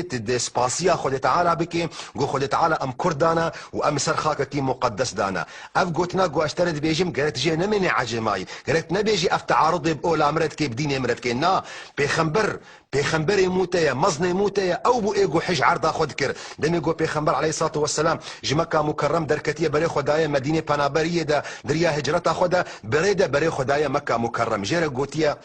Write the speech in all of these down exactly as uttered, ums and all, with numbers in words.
tu dê spasiya Xwedê Teala bikê, go Xwedê Teala em Kurd dana û em ser xakekî muqeddes dana. Ev gotina ku ez ji te re dibêjim, gerek tu jê nemênê ecêmayî. Gerek tu nebêjî ev tearudê bi ola min re dikê, bi dînê min re dikê. Na, pêxember, pêxemberê mû te ye, meznê mû te ye, ew bû ê ku hij erda xwe dikir. Demê ku pêxember aleyhissalatu vesselam ji Mekka Mukerrem derketiye, berê xwe daye Medînê, penaberiyê de, di riya hicreta xwe de, berê de berê xwe daye Mekka Mukerrem. Jê re gotiye,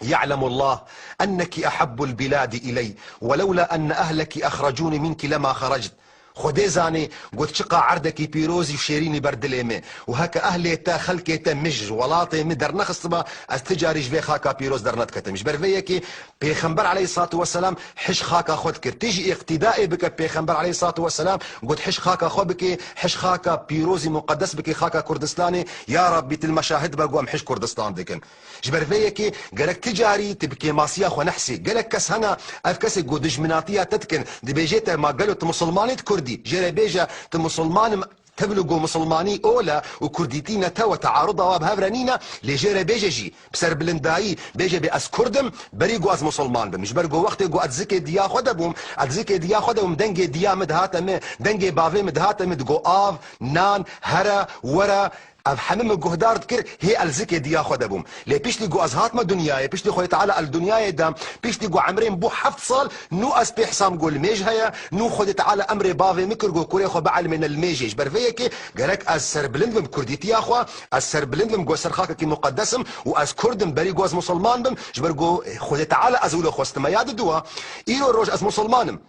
يعلم الله أنك أحب البلاد إلي، ولولا أن أهلك أخرجوني منك لما خرجت. Xwedê zanê, got, çiqa erdekî pîrozî û şêrînî ber dilê me. Û heke ehlê te, xelkê te min ji welatê min dernexistiba, ez ti carî ji vê xaka pîroz dernediketim. Ji ber vê yekê Pêxember aleyhissalatu vesselam hij xaka xwe dikir. Tê jî îqtîdaê bike Pêxember aleyhissalatu vesselam, got, hij xaka xwe bike, hij xaka pîrozî muqeddes bike, xaka Kurdistanê. Ya Rabbî, tu li me şahid be, ku em hij Kurdistan dikin. Ji ber vê yekê gerek ti carî tu bi kêmasiya xwe nehsî. Gelek kes hene, ev kesê ku dijminatiya te dikin, dibêje te, ma gelo tu misilman î, tu kurdî? Jê re bêje, tu misilman im, tevlû ku misilmanî ol e û kurdîtî ne tew e, tearuda wa bi hev re nîne, lê jê re bêje jî, bi serbilindayî bêje, bê ez kurd im, berî ku ez misilman bim. Ji ber ku wextê ku ez zikê diya xwe de bûm, ez zikê diya xwe de bûm, dengê diya min dihate min, dengê bavê min dihate min, digo av, nan, here, were, Ev hemî min guhdar dikir, hê ez li zikê diya xwe de bûm. Lê piştî ku ez hatime dinyayê, piştî Xwedê Teala ez li dinyayê de, piştî ku emrê min bû heft sal, nû ez pê hesam ku limêj heye, nû Xwedê Teala emrê bavê min kir ku kurê xwe bielmêne limêjê. Ji ber vê yekê gerek ez serbilind bim kurdîtiya xwe, ez serbilind bim ku ser xakekî muqeddes im û ez kurd im, berî ku ez musulman bim, ji ber ku Xwedê Teala ez wilo xwestime. Ya diduwa, îro roj ez musulman im.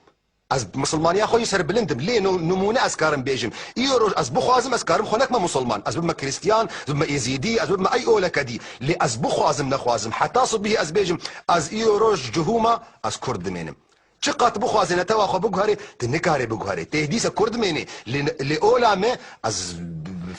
Ez misilmaniya xwe jî serbilind im, lê no-, nimûne ez karim bêjim. Îro roj ez bixwazim, ez karim xwe nekime misilman. Ez bibime Krîstiyan, ez bibime Êzîdî, ez bibime ey oleke dî. Lê ez bixwazim, nexwazim, heta sibihê ez bêjim, ez îro roj cihûma, ez Kurd dimênim. Çiqat bixwazê netewa xwe biguherê, tu nikarê biguherê. Tê dîse Kurd dimênê. Lê, lê ola me, ez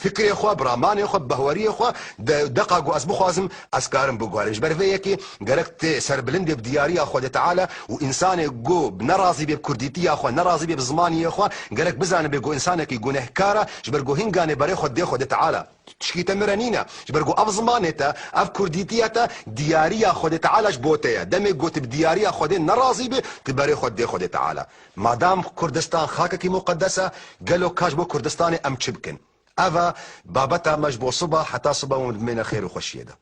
fikrê xwe, bi ramanê xwe, bi behweriyê xwe, de-, deqa ku ez bixwazim, ez karim biguherim. Ji ber vê yekê gerek tu serbilind bê bi diyariya Xwedê Teala û însanê ku nerazî bê bi kurdîtiya xwe, nerazî bê bi zimaniyê xwe, gerek bizanibe ku însanekî gunehkar e, ji ber ku hingane berê xwe dê Xwedê Teala. Tişkî te min re nîne. Ji ber ku ev zimanê te, ev kurdîtiya te, diyariya Xwedê Teala ji bo te ye. Demê ku tu bi diyariya Xwedê nerazî bî, tu berê xwe dê Xwedê Teala. Madam Kurdistan xakekî muqeddes e, gelo ka ji bo Kurdistanê em çi bikin? Ev e babeta me ji bo siba, heta siba hûn bimêne xêr û xweşiyê de.